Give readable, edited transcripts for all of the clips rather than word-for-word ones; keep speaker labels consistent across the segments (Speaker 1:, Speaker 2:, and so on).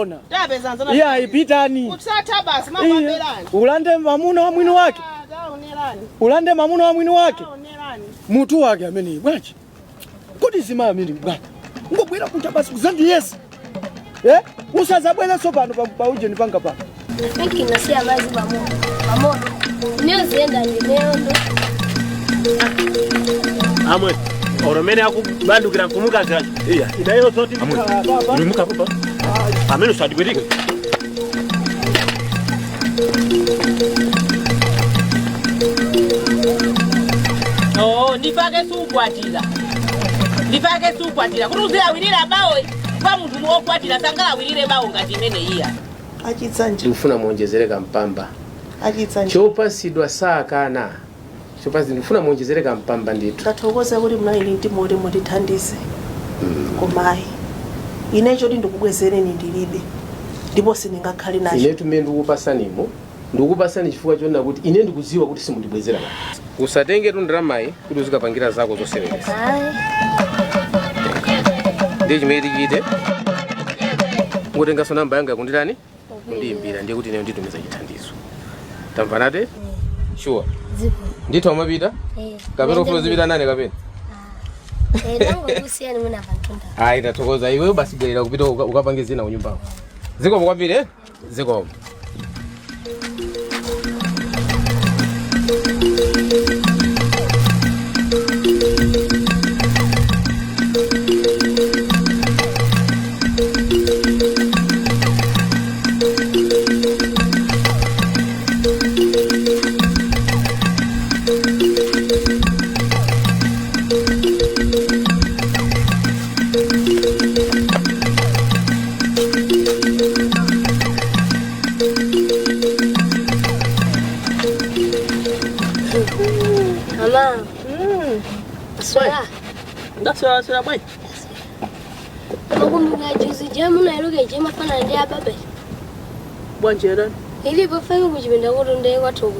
Speaker 1: Zoona.
Speaker 2: Tapeza anzanu.
Speaker 1: Iye ayipitani.
Speaker 2: Kutsatha basi
Speaker 1: Iye.
Speaker 2: makwambelani.
Speaker 1: Ulande mamuna wa mwini wake.
Speaker 2: Ah, taonerani.
Speaker 1: Ulande mamuna wa mwini wake.
Speaker 2: Taonerani.
Speaker 1: Mutu wake amene bwanji. Kodi zimayi amene bwanji. Ngobwera kucha basi kuzandiyesa. Eh? Usazabwerenso pano pa ujeni panga pano.
Speaker 3: Think nasiya mazi pamoto. Pamoto. Niyozienda ndineyondo.
Speaker 4: Amwe oromene akubandukira mfumukazi acho.
Speaker 5: Iya.
Speaker 4: Ineyo zoti
Speaker 5: Amwe. Ulimuka papa. Amene usadibwirike.
Speaker 2: Oh, ndipake sukwatira. Ndipake sukwatira. Kuti uzilawirira bawo pa munthu wokwatira sangalawirire bawo ngati imene iya.
Speaker 6: Achitsanje.
Speaker 7: Ndikufuna muonjezere kampamba.
Speaker 6: Achitsanje.
Speaker 7: Chopasidwa sakana. Chopasidwa ndikufuna muonjezere kampamba ndithu.
Speaker 6: Ndathokoza kuti munali ndi mtima woti mundithandize. Koma ayi, ine choti ndikubwezereni ndilibe, ndipo sindingakhale nacho.
Speaker 7: Ine tumene ndikupasanimo, ndikupasani chifukwa chonena kuti ine ndikudziwa kuti simundibwezera pano. Usatenge tu ndalamayi kuti uzikapangira zako zoseweretsa. Ndiye chimene tichite, ngotenganso namba yanga kunditani, kundiyimbira, ndiye kuti ineyo nditumiza chithandizo. Tamvanate? Sure.
Speaker 3: Zipo.
Speaker 7: Ndithu amapita?
Speaker 3: Eh.
Speaker 7: Kapena ufuna uzipita nane kapena?
Speaker 3: Eh, tangokusiyani mwina pantunda.
Speaker 7: Ayi, tathokoza iweyo basi bwerera kupita ukapange zina kunyumbako. Zikomo kwambiri, eh? Zikomo.
Speaker 3: Mama. Swera.
Speaker 2: Ndaswera swera bwanji.
Speaker 3: Makumbuka juzi jamu na iluke jema fana ndi ababe.
Speaker 6: Bwanji era?
Speaker 3: Ilipo feka kuchipinda kuti ndiye kwathu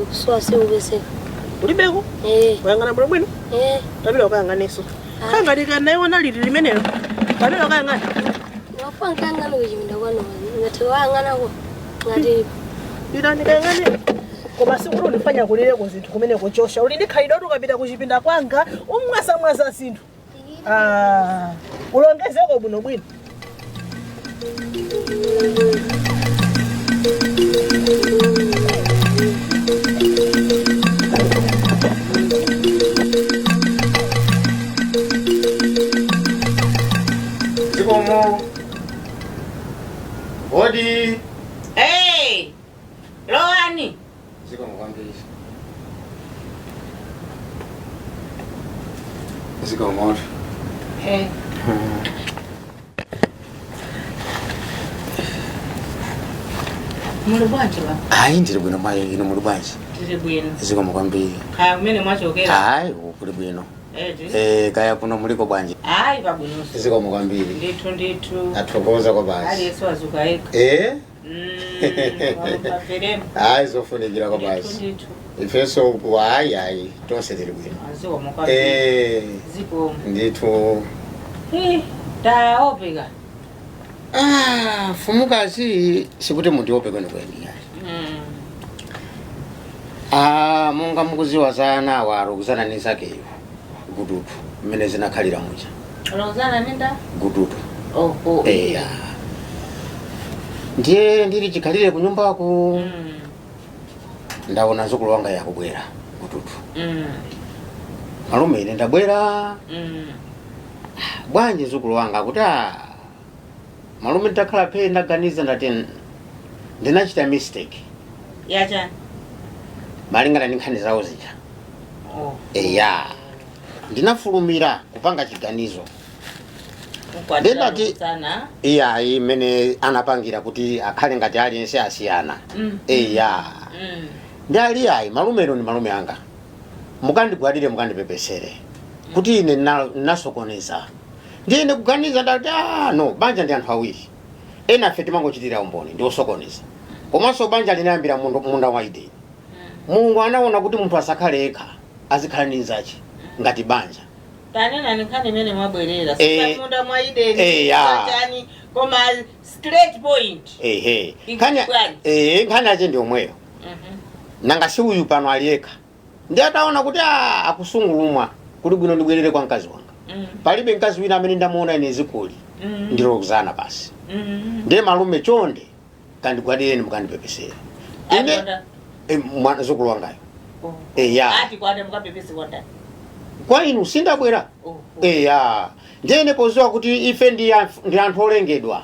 Speaker 3: kuswa sikupeseka.
Speaker 6: Ulibeko?
Speaker 3: Eh.
Speaker 6: Wayang'ana bwino bwino?
Speaker 3: Eh.
Speaker 6: Tapita ukayang'anenso. Kangati kanayiona liti limenelo. Tapita ukayang'ana.
Speaker 3: Ndofuna nkayang'ane kuchipinda kwanu ngati wayang'anako ngati
Speaker 6: Pitani kayang'ane. Koma sikuti undifanya kulireko zinthu kumene kuchosha. Uli ndi khalidwe kuti ukapita kuchipinda kwanga umwasamwasa zinthu. Ah, ulongezeko bwino bwino.
Speaker 8: Zikomo. Hodi.
Speaker 2: Hey! Lowani.
Speaker 8: Zikomo kwambiri. Zikomo.
Speaker 2: Eh. Muli bwanji ba?
Speaker 8: Ayi, ndili bwino mayi, inu muli bwanji?
Speaker 2: Tili bwino.
Speaker 8: Zikomo kwambiri.
Speaker 2: Kaya kumene mwachokera?
Speaker 8: Ayi, kuli bwino.
Speaker 2: Eti.
Speaker 8: Eh, kaya kuno muliko bwanji?
Speaker 2: Ayi, pabwinonso.
Speaker 8: Zikomo kwambiri.
Speaker 2: Ndithu ndithu.
Speaker 8: Athokoza kwa basi.
Speaker 2: Aliyense wazuka yekha.
Speaker 8: Eh?
Speaker 2: Wapapelemo.
Speaker 8: Ayi, zofunikira kwa
Speaker 2: Ndithu
Speaker 8: basi.
Speaker 2: ndithu.
Speaker 8: Ifenso uku ayi ayi tonse tili bwino.
Speaker 2: Zikomo kwambiri.
Speaker 8: Eh,
Speaker 2: Zikomo.
Speaker 8: ndithu.
Speaker 2: Eh, taopeka.
Speaker 8: Ah, mfumukazi sikuti mundiope kwenikweni ayi. Ah, monga mukuziwa za ana awa alukuzana ndi nzakeyo gududu mmene zinakhalira muja.
Speaker 2: Alukuzana ninda?
Speaker 8: Gududu.
Speaker 2: Oh, oh.
Speaker 8: Eya. Ndiye ndili chikhalire kunyumbaku. Ndaona mzukulu wanga yakubwera gududu. Malume ine ndabwera. Bwanji mzukulu wanga akuti ah, malume ndakhala phe ndaganiza ndati ndinachita mistake.
Speaker 2: Yachani?
Speaker 8: Malingana ndi nkhani zawo zija.
Speaker 2: Oh.
Speaker 8: Eya. Ndinafulumira kupanga chiganizo.
Speaker 2: Kukwatira
Speaker 8: Ndinati
Speaker 2: sana.
Speaker 8: iya imene anapangira kuti akhale ngati aliyense asiyana. Eya. Ndi ali ayi malumero ndi malume anga. Mukandigwadire mukandipepesere. Kuti ine nasokoneza. Ndiye ine kuganiza ndati ah no banja ndi anthu awiri. Ena afe timangochitira umboni ndi osokoneza. Komanso banja linayambira munda wa Edeni. Mulungu anaona kuti munthu asakhale yekha, azikhala ndi nzache ngati banja.
Speaker 2: Tanena ni nkhani imene mwabwerera.
Speaker 8: Eh,
Speaker 2: Sasa munda mwa Edeni.
Speaker 8: ya.
Speaker 2: Sachani Koma straight point.
Speaker 8: Ehe.
Speaker 2: Ikubwani.
Speaker 8: Nkhani yache ndi omweyo. Nanga si uyu pano aliyekha, ndi ataona kuti akusungulumwa, kuti bwino ndibwerere kwa mkazi wanga. Palibe mkazi wina amene ndamuona ine zikuli, ndilokuzana basi. Ndiye malume, chonde kandigwadireni, mukandipepesere ine.
Speaker 2: Akonda.
Speaker 8: Mwana zukulu wangayo. Eya.
Speaker 2: Ati kwada mukapepese kwandani?
Speaker 8: Kwa inu sindabwera. Eya, ndiyene poziwa kuti ife ndi anthu olengedwa,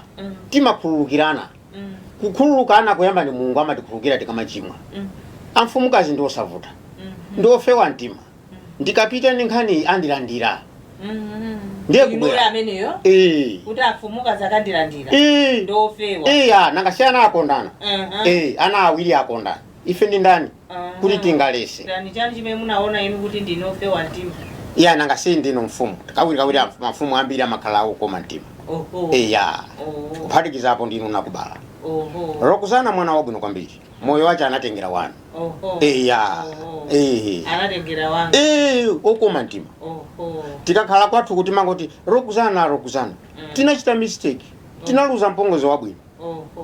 Speaker 8: timakhululukirana. Kukhululukana kuyamba ndi Mulungu, amatikhululukira tikamachimwa. Amfumukazi ndi osavuta, ndi ofewa mtima. Ndikapita ndi nkhani andilandira. Ndiye
Speaker 2: Inuyo
Speaker 8: kubwera.
Speaker 2: ameneyo?
Speaker 8: Eh.
Speaker 2: Kuti afumukazi akandilandira?
Speaker 8: Eh.
Speaker 2: Ndofewa?
Speaker 8: Iya, nanga ana akondana. Eh, ana awiri akondana, ife ndi ndani kuti tingalese?
Speaker 2: Chani chani chimene munaona inu kuti ndinofewa mtima?
Speaker 8: Iya, nanga si ndinu mfumu? Kawiri kawiri mafumu ambiri amakhala okoma mtima. Iya. Kuphatikizapo ndinu nakubala. Lokuzana mwana wabwino kwambiri, moyo wace anatengera wanu. Iya. Eh.
Speaker 2: Anatengera wanga?
Speaker 8: Eh, okoma mtima. Tikakhala kwathu kuti mangoti Rokuzana, Rokuzana, tinachita mistake, tinaluza mpongozi wabwino.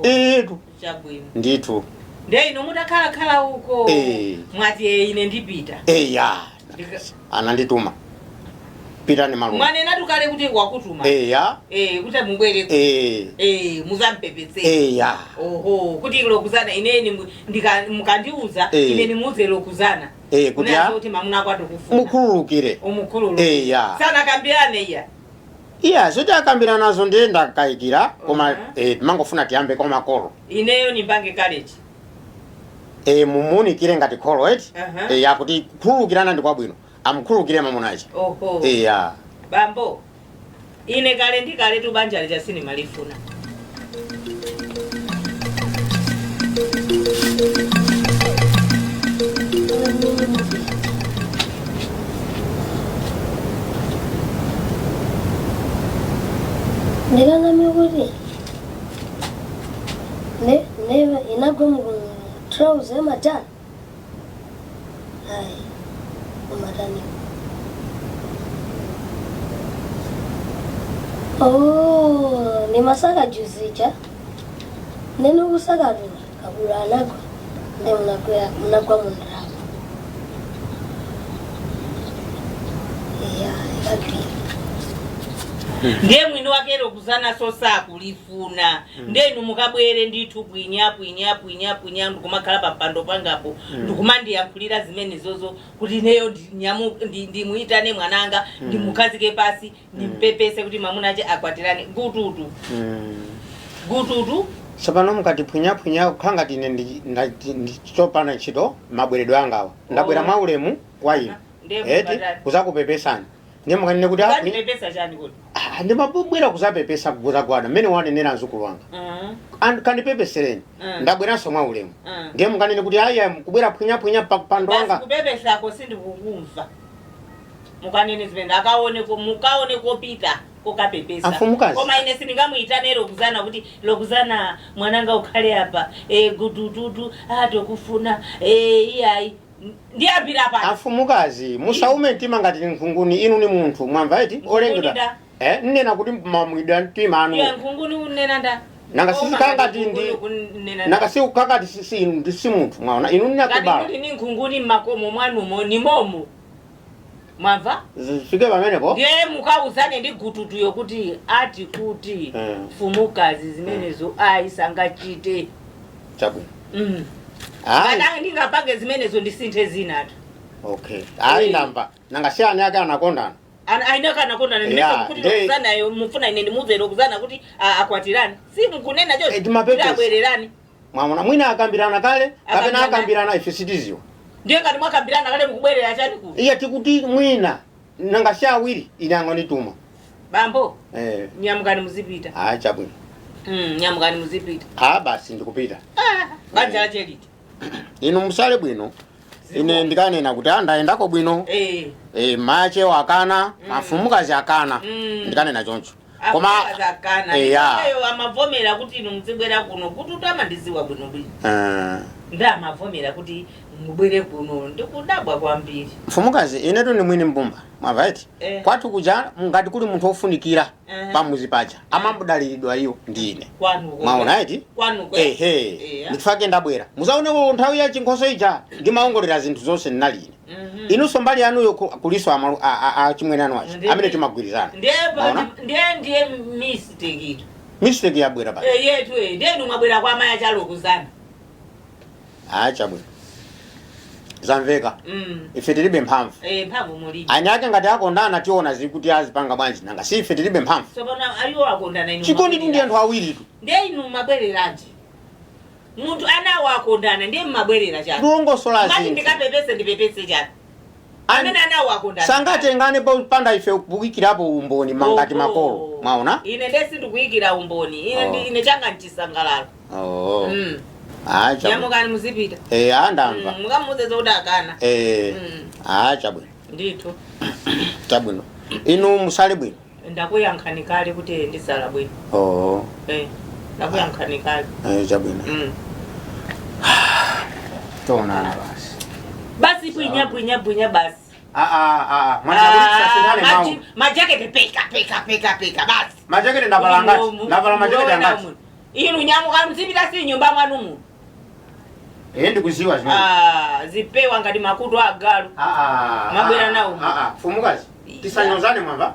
Speaker 8: Etu.
Speaker 2: Chabwino.
Speaker 8: Ndithu.
Speaker 2: Ndiye inu mutakhalakhala uko, mwati, "Eh, ine ndipita."
Speaker 8: Eya, anandituma, pitani malume.
Speaker 2: Mwanena tukale kuti wakutuma?
Speaker 8: Eya.
Speaker 2: Eh, kuti mubwere.
Speaker 8: Eh.
Speaker 2: Eh, muzampepetsere?
Speaker 8: Eya.
Speaker 2: Oho, kuti Lokuzana ineni mukandiuza, ine nimuuze Lokuzana.
Speaker 8: Eh, kuti
Speaker 2: Unazo kuti mamuna kwatu kufuna
Speaker 8: mukhululukire.
Speaker 2: Umukhululu.
Speaker 8: Eya.
Speaker 2: Sana kambirane iya?
Speaker 8: Iya, zoti akambira nazo ndiye ndakayikira, koma timangofuna tiyambe kwa makolo.
Speaker 2: Ineyo nimpange college.
Speaker 8: Eh, mumuunikire ngati kholo eti. Eya, kuti kukhululukirana ndi kwabwino, amukhululukire mamunachi. Eya.
Speaker 2: Bambo, ine kale ndi kale tu banja lija sinimalifuna.
Speaker 3: Ndikangamye kuti ne ne inagwa mu trouser yamatani ayi umatani. Oh, ni masaka juzija nene kusakatula kabula anagwa nde munagwera, munagwa mundrama iya ikagwira.
Speaker 2: Ndiye mwini wake Lokuzana so sakulifuna. Ndiye inu mukabwere ndithu pwinya pwinya pwinya pwinya, ndikumakhala papando pangapo, ndikumandiyankhulira zimene zozo kuti ineyo ndimuyitane mwananga, ndimukhazike pasi, ndimpepese kuti mamunache akwatirane. Gututu, gututu.
Speaker 8: Tsopano mukati phwinyaphwinya, kukhala ngati ine ndichopanda ntchito mabweredwe angawa. Ndabwera mwa ulemu kwa inu.
Speaker 2: Ndiye
Speaker 8: eti
Speaker 2: mukatani?
Speaker 8: Kuzakupepesani. Ndiye mukanene kuti
Speaker 2: Ukandipepesa chani kuti?
Speaker 8: Ndimabwera kuzapepesa, kuzagwada mmene wanenera mzukulu wanga. Kandipepesereni. Ndabweranso mwa ulemu. Ndiye mukanene kuti aya kubwera phwinyaphwinya pando
Speaker 2: Basi.
Speaker 8: wanga.
Speaker 2: Kupepesako sindikukumva. Mukanene zimene akaone mukaone kopita kokapepesa.
Speaker 8: Afumukazi.
Speaker 2: Koma ine sindingamuyitane Lokuzana kuti, "Lokuzana mwananga, ukhale apa, e, gutututu atokufuna." E, iyayi, ndiyambira pa
Speaker 8: Afumukazi, musaume mtima ngati nkhunguni. Inu ni munthu, mwamva eti? Olengedwa.
Speaker 2: Nda.
Speaker 8: Eh, nnena kuti mamwidwa mtima anu.
Speaker 2: Iye nkhunguni unena nda?
Speaker 8: Nanga
Speaker 2: Koma
Speaker 8: sizikhala
Speaker 2: ngati
Speaker 8: ngati ndi
Speaker 2: nkhunguni kunena nda?
Speaker 8: Nanga si kukakati si munthu, mwaona inu
Speaker 2: Ngati
Speaker 8: ninakubala.
Speaker 2: kuti ni nkhunguni mmakomo mwanumo ni momo, mwamva?
Speaker 8: Zifike pamenepo.
Speaker 2: Ndiye mukauzane ndi gututuyo kuti ati kuti fumukazi zimenezo ayi sangachite.
Speaker 8: Chabwino. Ayi.
Speaker 2: Ngati ndingapange zimenezo ndisinthe zinatu.
Speaker 8: Okay, ayi, ndamva. Nanga si ani ake anakondana.
Speaker 2: Aina kana kondana. Kuti Lokuzanayo mufuna ine ndimuuze Lokuzana kuti akwatirani? Si mukunena
Speaker 8: Eh, timapepesa.
Speaker 2: cho abwererani?
Speaker 8: Mwamona, mwina akambirana kale kapena
Speaker 2: Akambirana.
Speaker 8: akambirana, ife sitiziwa.
Speaker 2: Ndiye ngati mwakambirana kale, mukubwerera chani kuti?
Speaker 8: Iye tikuti mwina, nanga si awiri, ine angondituma.
Speaker 2: Bambo,
Speaker 8: eh.
Speaker 2: Nyamukani muzipita.
Speaker 8: Ayi, chabwino.
Speaker 2: Nyamukani muzipita.
Speaker 8: Ah, basi, ndikupita.
Speaker 2: Banja lacheliti.
Speaker 8: Inu musale bwino, ine ndikanena kuti ndayendako bwino. Eh, mache akana, mafumukazi akana. Ndikanena choncho, koma
Speaker 2: akana.
Speaker 8: Eya.
Speaker 2: Eyo amavomera kuti inu muzibwera kuno kuti utamandiziwa bwino bwino.
Speaker 8: Eh,
Speaker 2: Ndi amavomera kuti Mubwere kuno ndikudabwa kwambiri.
Speaker 8: Mfumukazi, inetu ni mwini mbumba, mwamva eti?
Speaker 2: Eh.
Speaker 8: Kwathu kuja ngati kuli munthu ofunikira
Speaker 2: Eh.
Speaker 8: pamuzi paja amambudaliridwa iyo ndine.
Speaker 2: Kwanuko.
Speaker 8: Mwaona eti?
Speaker 2: Kwanuko.
Speaker 8: Ehe.
Speaker 2: Eya.
Speaker 8: Ndifake ndabwera muzaoneko nthawi ya chinkhoso ija ndimaongolera zinthu zonse ndinali ine. Inunso mbali yanuyo kuliso amalu achimwene anu aja amene timagwirizana.
Speaker 2: Ndiye
Speaker 8: Mwaona?
Speaker 2: ndiye mistake itu.
Speaker 8: Mistake yabwera paja.
Speaker 2: Eh, yetu eh, ndiye inu mwabwera kwa amayi achalukuzana.
Speaker 8: Ah, chabwino, zamveka. Ife tilibe mphamvu.
Speaker 2: Eh, mphamvu mulibe.
Speaker 8: Anyake ngati akondana tiona zikuti azipanga bwanji, nanga si ife tilibe mphamvu.
Speaker 2: Tsopano aliwo akondana inu.
Speaker 8: Chikondi tu ndi anthu awiri tu.
Speaker 2: Ndiye inu mabwereranji. Munthu anawo akondana ndiye mmabwerera chani.
Speaker 8: Tiwongosola
Speaker 2: Mati
Speaker 8: zinthu.
Speaker 2: ndikapepese ndipepese chani. Amene anawo akondana.
Speaker 8: Sangatengane popanda ife kuyikirapo umboni mangati
Speaker 2: Oho.
Speaker 8: makolo, mwaona?
Speaker 2: Ine ndesi ndikuyikira umboni. Ine
Speaker 8: Oh.
Speaker 2: ine changa nchisangalalo.
Speaker 8: Oh. Ah, chabwino.
Speaker 2: Nyamukani muzipita.
Speaker 8: Eh, ah, ndamva.
Speaker 2: Mukamuuze zokuti akana.
Speaker 8: Eh. Ah, chabwino.
Speaker 2: Ndithu.
Speaker 8: Chabwino, inu musale bwino.
Speaker 2: Ndakuyankhani kale kuti ndisala bwino.
Speaker 8: Oh.
Speaker 2: Eh, ndakuyankhani kale.
Speaker 8: Eh, chabwino. Tionana basi.
Speaker 2: Basi bwinya bwinya bwinya basi.
Speaker 8: Ah, ah, ah, mwana mawu.
Speaker 2: Majakete peka peka peka peka basi.
Speaker 8: Majakete ndavala ngati? Ndavala majakete angati?
Speaker 2: Inu nyamuka mzipita si nyumba mwanu muno.
Speaker 8: Eh, ndikuziwa zimene.
Speaker 2: Ah, zipewa ngati makutu agalu.
Speaker 8: Ah,
Speaker 2: Mabwera nawo.
Speaker 8: Ah, ah, fumukazi, tisanyozane, mwamva?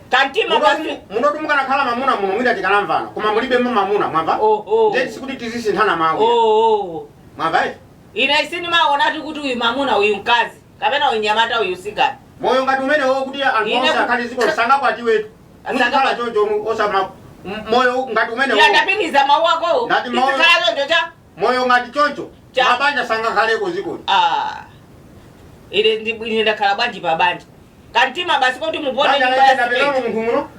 Speaker 2: Kantima basi.
Speaker 8: Munotu mukanakhala mamuna muno mwina tikanamvana, koma mulibemo mamuna, mwamva?
Speaker 2: Oho.
Speaker 8: Ndiye sikuti tizisinthana mawu.
Speaker 2: Oh.
Speaker 8: Mwamva eti?
Speaker 2: Ine sinimaona kuti uyu mamuna uyu mkazi kapena uyu nyamata uyu sikana.
Speaker 8: Moyo ngati umenewo kuti anthu
Speaker 2: Ine
Speaker 8: onse akhale ziko sangakwatiwetu. Muzikhala choncho osama moyo ngati umenewo.
Speaker 2: Ya ndapiniza mawu ako.
Speaker 8: Ngati mawu-
Speaker 2: Izikhala choncho cha.
Speaker 8: Moyo ngati choncho
Speaker 2: Cha.
Speaker 8: mabanja sangakhaleko zikoli.
Speaker 2: Ah. Ine ine ndakhala bwanji pa banja. Kantima basi kuti mupone
Speaker 8: Banja
Speaker 2: nyumba ya
Speaker 8: lake ndapezamo
Speaker 2: simenti.
Speaker 8: munthu muno,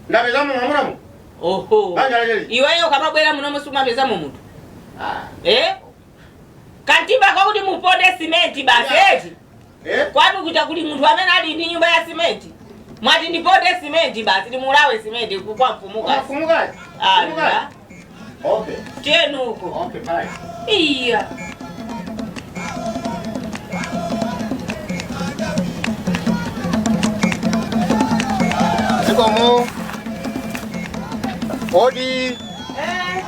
Speaker 8: ndapezamo mwamuna mu.
Speaker 2: Oho.
Speaker 8: Banja lake.
Speaker 2: Iweyo kamabwera muno musumapezamo munthu.
Speaker 8: Ah.
Speaker 2: Eh? Kantima kwakuti mupone simenti basi eti.
Speaker 8: Eh?
Speaker 2: Kwanu kuja kuli munthu amene ali ndi nyumba ya simenti. Mwati ndiponde simenti basi ndimulawe simenti kwa mfumukazi.
Speaker 8: Mfumukazi.
Speaker 2: Ala.
Speaker 8: Okay.
Speaker 2: Tenuko.
Speaker 8: Okay, bye.
Speaker 2: Iya.
Speaker 8: Zikomo. Odi.
Speaker 2: Eh.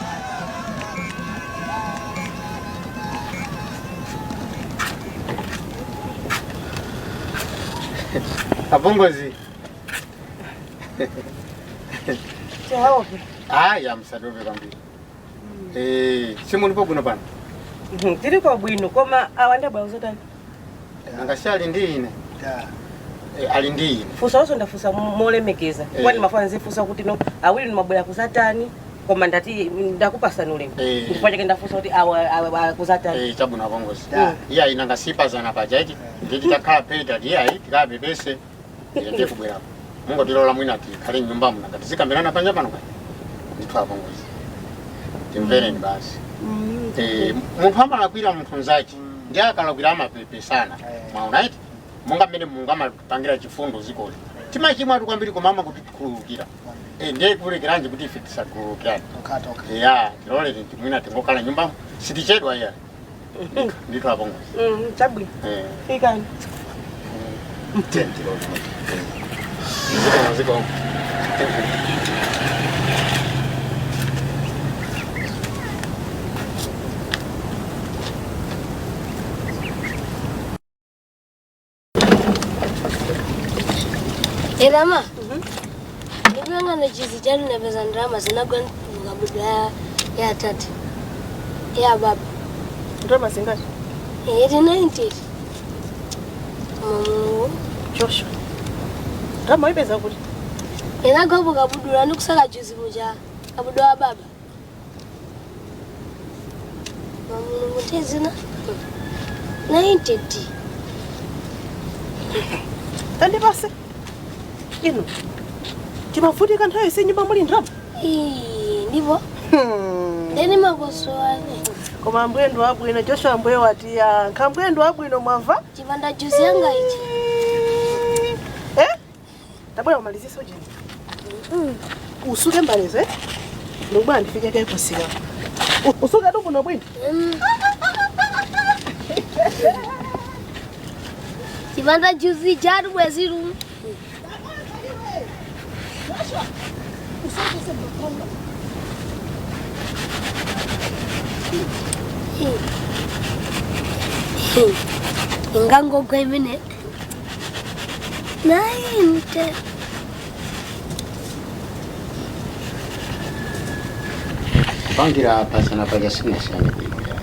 Speaker 8: Apongozi.
Speaker 6: Tiaope.
Speaker 8: Aya, msadobe kwambiri. Eh, simulipo kuno pano.
Speaker 6: Tili kwa bwino koma awa ndabwa uzotani.
Speaker 8: Angasi ali ndi ine. Eh, ali ndi ine.
Speaker 6: Fusa onso ndafusa molemekeza.
Speaker 8: Eh.
Speaker 6: Kwani mafana nzifusa kuti no awiri ndimabwera kuzatani koma ndati ndakupasani ulemu.
Speaker 8: Eh.
Speaker 6: Ndifuna chake ndafusa kuti awa awa kuzatani.
Speaker 8: Eh, chabwino apongozi. Iya ina ngasipazana paja iti. Nditi takhala peta ndi ayi tikapepese. Ine ndiye kubwerapo. Mungotilola mwina tikhale mnyumba muno ngati zikambirana panja pano kaya. Ndithu apongozi. Timvereni basi. Eh, munthu amalakwira munthu mnzake ndiye akalakwira amapepesana, mwaona iti? Monga mmene Mulungu amatipangira chifundo zikoli, timachimwa tu kwambiri koma amatikhululukira. Eh, ndiye kulekeranji kuti ife tisakhululukirane? Ya, tilolere mwina tingokhala nyumbamo, sitichedwa iya. Ndithu apongozi.
Speaker 6: Chabwino.
Speaker 8: Eh.
Speaker 6: Fikani.
Speaker 8: Tilole. Zikomo, zikomo.
Speaker 3: Erama. Ndikuyang'ana chizi chanu napeza ndalama zinagwa mukabudula ya tata. Ya baba.
Speaker 6: Ndalama zingati?
Speaker 3: 890. Mulungu.
Speaker 6: Joshua. Ndalama ipeza kuti?
Speaker 3: Inagwa mukabudula ndikusaka juzi muja kabudula wa baba. Mulungu tezina. 90 D.
Speaker 6: Tandipase. Inu. Timavutika nthawi si nyumba muli ndalama.
Speaker 3: Ii, ndipo. Ndeni makosowane.
Speaker 6: Koma ambuye ndi wabwino, Joshua ambuye watiyankha. Ambuye ndi wabwino, mwamva?
Speaker 3: Chipanda juzi yanga ichi.
Speaker 6: Eh? Tabwera umalizise ujeni. Usuke mbalezo eh? Ndikubwera ndifike kaye kusika. Usuke tu kuno bwino.
Speaker 3: Chipanda juzi chatu bweziru. Ingangogwa imene. 9, 10.
Speaker 8: Kupangira pasana paja sinasiyane bwino yayi.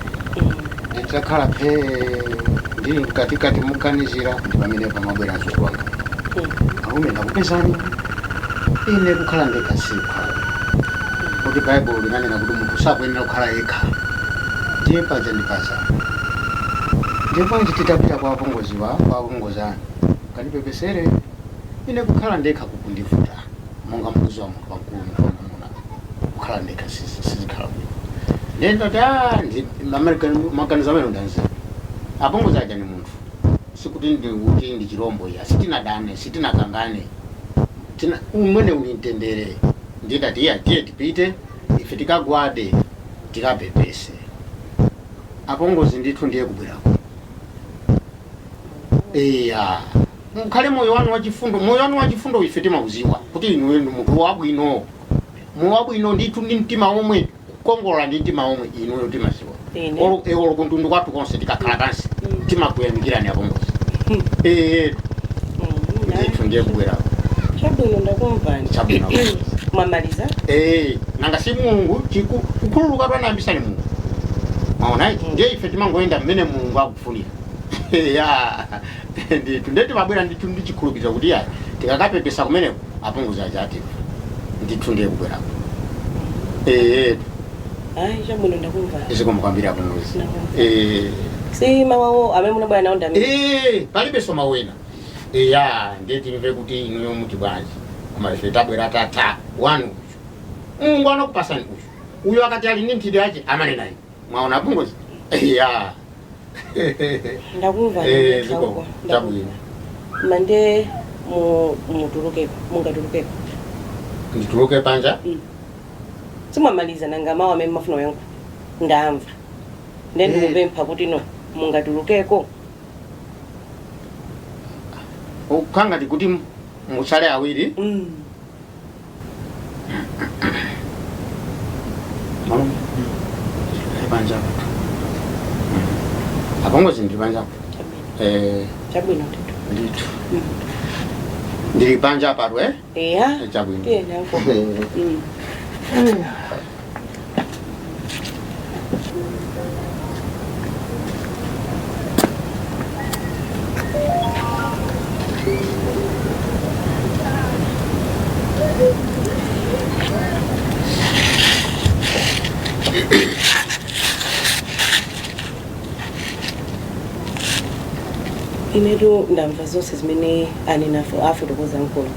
Speaker 8: Nditakhala phe ndili mkatikati muganizira ndi pamene pamabwera mzukulu wanga. Alume ndakupezani ine kukhala ndekha sikhala. Kuti Baibulo linanena kuti munthu sakuyenera kukhala yekha. Ndiye paja ndi paja. Ndiye bwanji titapita kwa apongoziwa kwa apongozi anu. Kandipepesere ine kukhala ndekha kukundivuta monga mkuzi wa munthu wamkulu munthu wamwamuna. Kukhala ndekha sizikhala bwino. Ndiye ndati maganizo amene ndanzira. Apongozi aja ni munthu. Sikuti ndikuti ndi chirombo iya sitinadane sitinakangane. Tina umwene uli mtendere. Ndidati iya tiye tipite ife tikagwade tikapepese. Apongozi ndithu ndiye kubwerako. Iya. Mukhale moyo wanu wachifundo, moyo wanu wachifundo ife timauziwa kuti inuyo ndi munthu wabwino. Moyo wabwino ndithu ndi mtima omwe kukongola ndi mtima omwe inuyo timaziwa. Olo kuntundu kwathu konse tikakhala pansi timakuyamikirani apongozi. Ndithu ndiye kubwerako.
Speaker 2: Chabwino ndakumvani.
Speaker 8: Chabwino.
Speaker 2: Mwamaliza?
Speaker 8: Nanga si Mulungu kukhululuka twanayambisani Mulungu. Maona ichi ndiye ife timangoyenda mmene Mulungu akufunira. Ya ndithu ndiye timabwera ndithu ndi chikhulupiriro kuti ya tikakapepesa kumeneko apongozi aja atifa. Ndithu ndiye kubwerako.
Speaker 2: Ayi chabwino ndakumvani.
Speaker 8: Zikomo kwambiri apongozi.
Speaker 2: Si mawawo amene munabwera nawo ndamene.
Speaker 8: Palibenso mawena. Ya ndiye timve kuti inuyo muti bwanji. Koma ife tabwera tata wanu uyu. Mulungu anakupasani uyu. Uyu akati ali ndi nthiti yache amanena inu. Mwaona apongozi? Ya.
Speaker 2: Ndakumvani.
Speaker 8: Zikomo. Chabwino.
Speaker 2: Mande mutulukeko, mungatulukeko.
Speaker 8: Ndituluke panja?
Speaker 2: Simwamaliza nanga mawu amene mafuna kuyankhula. Ndamva. Ndiye ndikupempha kuti no mungatulukeko.
Speaker 8: Ukhanga ndikuti musale awiri. Malume. Ndili panja apa. Apongozi ndili panja apa.
Speaker 2: Chabwino ndithu.
Speaker 8: Ndithu. Ndili panja apatu eh?
Speaker 2: Eya.
Speaker 8: Chabwino.
Speaker 2: Tiye nanko. Inetu ndamva zonse zimene anena afotokoza mkolo.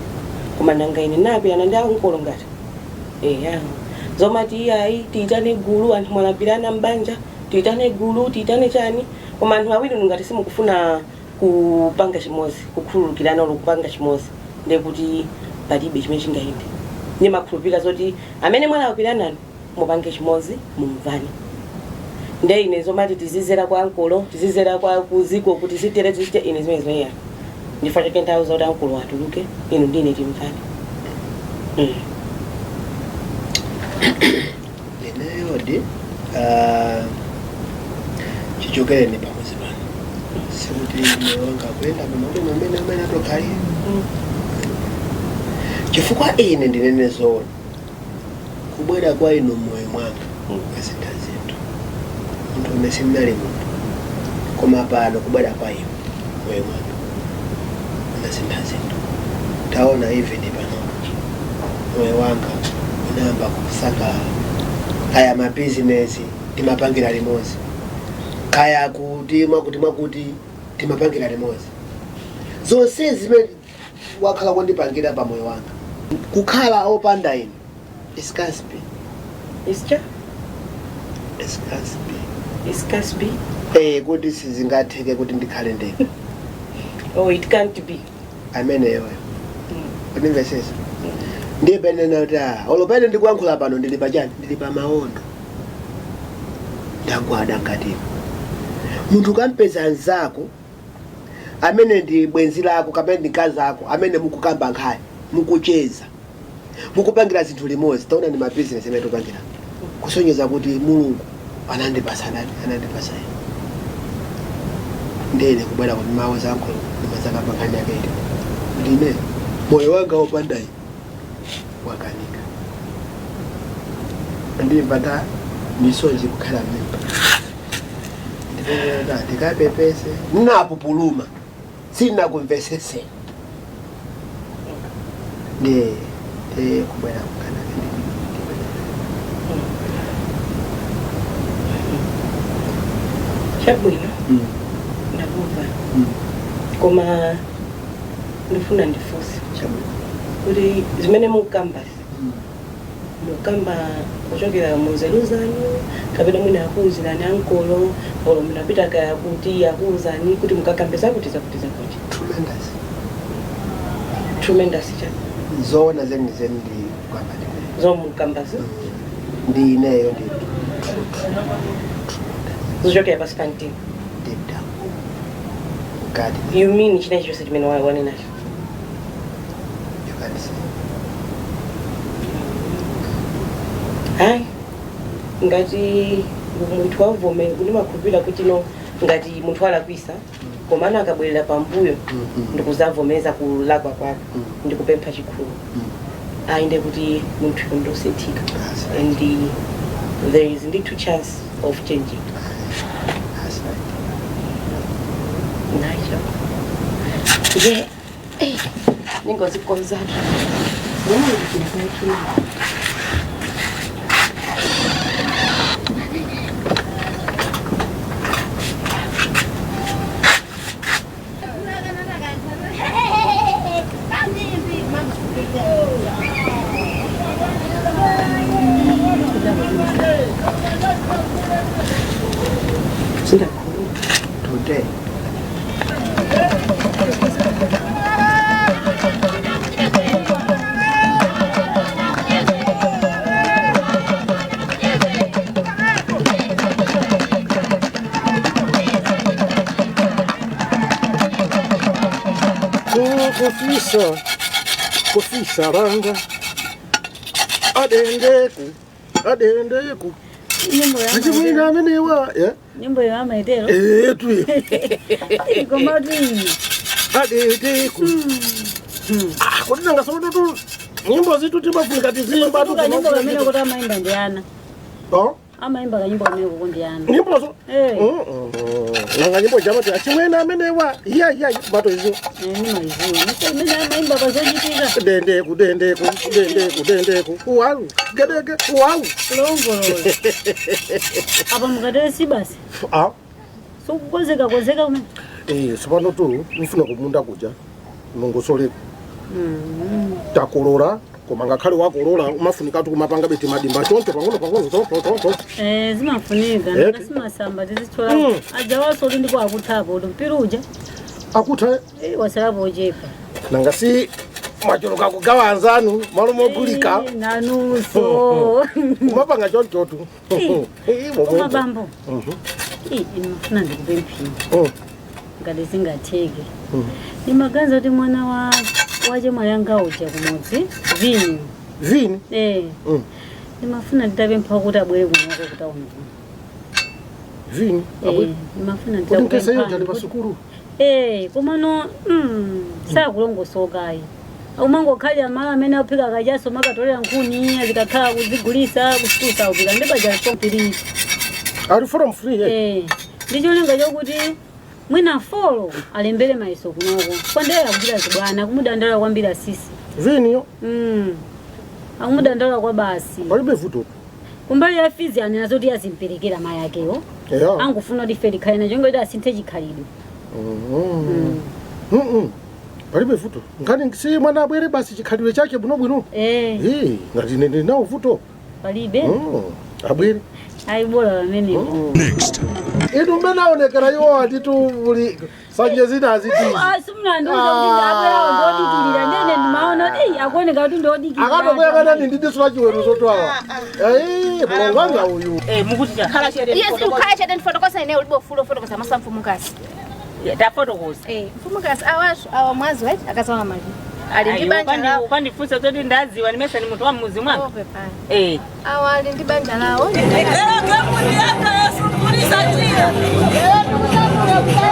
Speaker 2: Koma nanga ine napirana ndi ankolo ngati. Eya. Zomati iyayi tiitane gulu anthu mwalapirana mbanja, tiitane gulu, tiitane chani. Koma anthu awiri ngati simukufuna kupanga chimodzi, kukhululukirana olo kupanga chimodzi, ndiye kuti palibe chimene chingayende. Ndimakhulupirira zoti amene mwalapiranani mupange chimodzi mumvane. Ndiye ine zomati tizizera kwa ankolo, tizizera kwa kuziko kuti zitere zite ine zimene zimeneya. Ndifa chake nthawi zoti ankolo atuluke, inu ndine timvane.
Speaker 9: Ineyodi chichokereni pamodzi pano sikuti moyo wanga kuyenda bwino bwino amene atokhalira chifukwa ine ndinene zoona kubwera kwa inu mmoyo mwanga kwasintha zinthu. Munthu une sindinali munthu koma pano kubwera kwa inu mmoyo mwanga unasintha zinthu. Taona even pano moyo wanga unayamba kusangalala. Kaya mabizinesi timapangira limodzi, kaya kuti mwakuti mwakuti timapangira limodzi. Zonse zimene wakhala kundipangira pa moyo wanga kukhala opanda inu it can't be.
Speaker 2: Ischa?
Speaker 9: It can't be.
Speaker 2: It can't be.
Speaker 9: Kuti sizingatheke kuti ndikhale ndekha.
Speaker 2: Oh, it can't be.
Speaker 9: Ameneyo. Unimvesesa? Ndiye pene kuti olo pene ndikuyankhula pano ndili pachani, ndili pa maondo. Ndagwada ngatipo. Munthu ukampeza nzako amene ndi bwenzi lako kapena ndi mkazi ako amene mukukamba nkhani, mukucheza, mukupangira zinthu limodzi, taona ndi mabizinesi amene tikupangira, kusonyeza kuti Mulungu anandipasa nani, anandipasa ine. Ndene kubwera kuti mawu zankho ndimazakamba nkhani yake iti ndine moyo wanga wopandayi wakanika, ndimva nda misozi kukhala mmimba, ndipepera ndikapepese nnapupuluma sinakumvesese ndi kubwera kukhala.
Speaker 2: Chabwino, ndakumva, koma ndifuna ndifunse kuti zimene mukambasi mukamba kuchokera munzeru zanu kapena mwina akuwuzirani ankolo olo munapita kaya kuti akuwuzani kuti mukakambe zakuti zakuti zakuti?
Speaker 9: Tremendous.
Speaker 2: Tremendous cha?
Speaker 9: Zoona zenizeni ndi kwamba ndine
Speaker 2: Zomukambasi
Speaker 9: ndi ineyo ndi
Speaker 2: zochokera pasi pa mtima?
Speaker 9: Deep down mkati.
Speaker 2: You mean china chonse chimene wanenacho?
Speaker 9: You can say.
Speaker 2: Hayi, ngati munthu wavomera, ndimakhulupirira kuti no, ngati munthu alakwisa komano akabwerera pambuyo ndikuzavomeza kulakwa kwake ndikupempha chikhululuko, ayinde kuti munthu ndosinthika and there is ndithu chance of changing.
Speaker 9: That's right.
Speaker 2: Nacho nje ningozikonzatu. Sindakhuluma.
Speaker 9: Today.
Speaker 1: Kufisa kufisa ranga adendeku adendeku.
Speaker 10: Nyimbo ya
Speaker 1: achimwina amenewa.
Speaker 10: Nyimbo ya amaitero.
Speaker 1: Etu.
Speaker 10: Komati.
Speaker 1: Adendeku. Ah, kuti nanga sototu nyimbo zitu timafunika tizimba tu.
Speaker 10: Kanyimbo kamene kuti amaimba ndi ana.
Speaker 1: Oh?
Speaker 10: Amaimba kanyimbo kamene kuko ndi ana.
Speaker 1: Nyimbozo?
Speaker 10: Eh.
Speaker 1: Nanga nyimbo jamati achimwena amenewa iya iya bato izo.
Speaker 10: Nimaiziwa. Mene amaimba pazochitika.
Speaker 1: Dendeku dendeku dendeku dendeku uwawu gedege uwawu.
Speaker 10: Kulongolola. Apa mukatero si basi.
Speaker 1: Ah.
Speaker 10: Sikukonzeka konzeka kumene.
Speaker 1: Sipano tu mfuna kumunda kuja nongosoleko takolora, koma ngakhale wakolola umafunika tu kumapanga beti madimba choncho pang'ono pang'ono choncho choncho.
Speaker 10: Zimafunika.
Speaker 1: Eh.
Speaker 10: Ndakasimasamba tizithola. Ajawaso kuti ndipo akuthapo kuti mpira uja.
Speaker 1: Akutha.
Speaker 10: Wasalapo ochepa.
Speaker 1: Nanga si mwachuluka kugawa anzanu malo mogulika.
Speaker 10: Nanuso.
Speaker 1: Umapanga chonchotu.
Speaker 10: Koma bambo. Imafuna ndikupemphini. Ngati zingatheke. Ndimaganiza kuti mwana wa wache mwayanga uja kumudzi Vini.
Speaker 1: Vini?
Speaker 10: Eh. Ndimafuna nditapempha kuti abwere kunoko kuti aone.
Speaker 1: Vini?
Speaker 10: Eh, ndimafuna
Speaker 1: Kuti nkese iyo jali
Speaker 10: nditapempha.
Speaker 1: pasukulu.
Speaker 10: Komano sakulongosokayi. Umangokhalira malo amene aphika kachaso makatolera nkhuni azikakhala kuzigulisa kususa upika ndipaja sompirisa.
Speaker 1: Ali from free.
Speaker 10: Ndicholinga chokuti mwina folo alembere maiso kunoko. Kwandera kuchita zibwana kumudandala kwambiri asisi.
Speaker 1: Viniyo?
Speaker 10: Akumudandala kwa basi.
Speaker 1: Palibe vuto.
Speaker 10: Kumbali ya fizi anena zoti azimperekera mayi akewo.
Speaker 1: Yeah.
Speaker 10: Angufuna kuti ife likhale nacho ngoti asinthe chikhalidwe.
Speaker 1: Palibe vuto. Ngati si mwana abwere basi chikhalidwe chake bwinobwino. Ngati ine ndinawo vuto.
Speaker 10: Palibe.
Speaker 11: Abwere.
Speaker 10: Ayi, bola pamenepo.
Speaker 11: Inu mmene aonekera iwo atitu muli sanje zina azitizi.
Speaker 10: Simunandiuza kuti abwerawo ndodikirira, ndene ndimaona kuti "Ei, akuoneka kuti ndodikirira."
Speaker 11: Akatokuyakanani ndi diso la chiweruzo twawa. Ei, mulongo wanga uyu.
Speaker 2: Mukuti
Speaker 6: Khala chete.
Speaker 12: Yes, ukhala chete ndifotokoza ine, ulibe ufulu ofotokoza maso a mfumukazi.
Speaker 2: Tafotokoza.
Speaker 12: Mfumukazi, awasu awa mwazi wetu akazawa mali ali ndi banja lawo.
Speaker 2: Ukandifunsa zoti ndadziwa, nimesa ni munthu wa mmuzi mwanga.
Speaker 12: Ope pano. Awa ali ndi banja lawo.
Speaker 6: Lero gemu ndiyanga yasungulisa njira. Lero.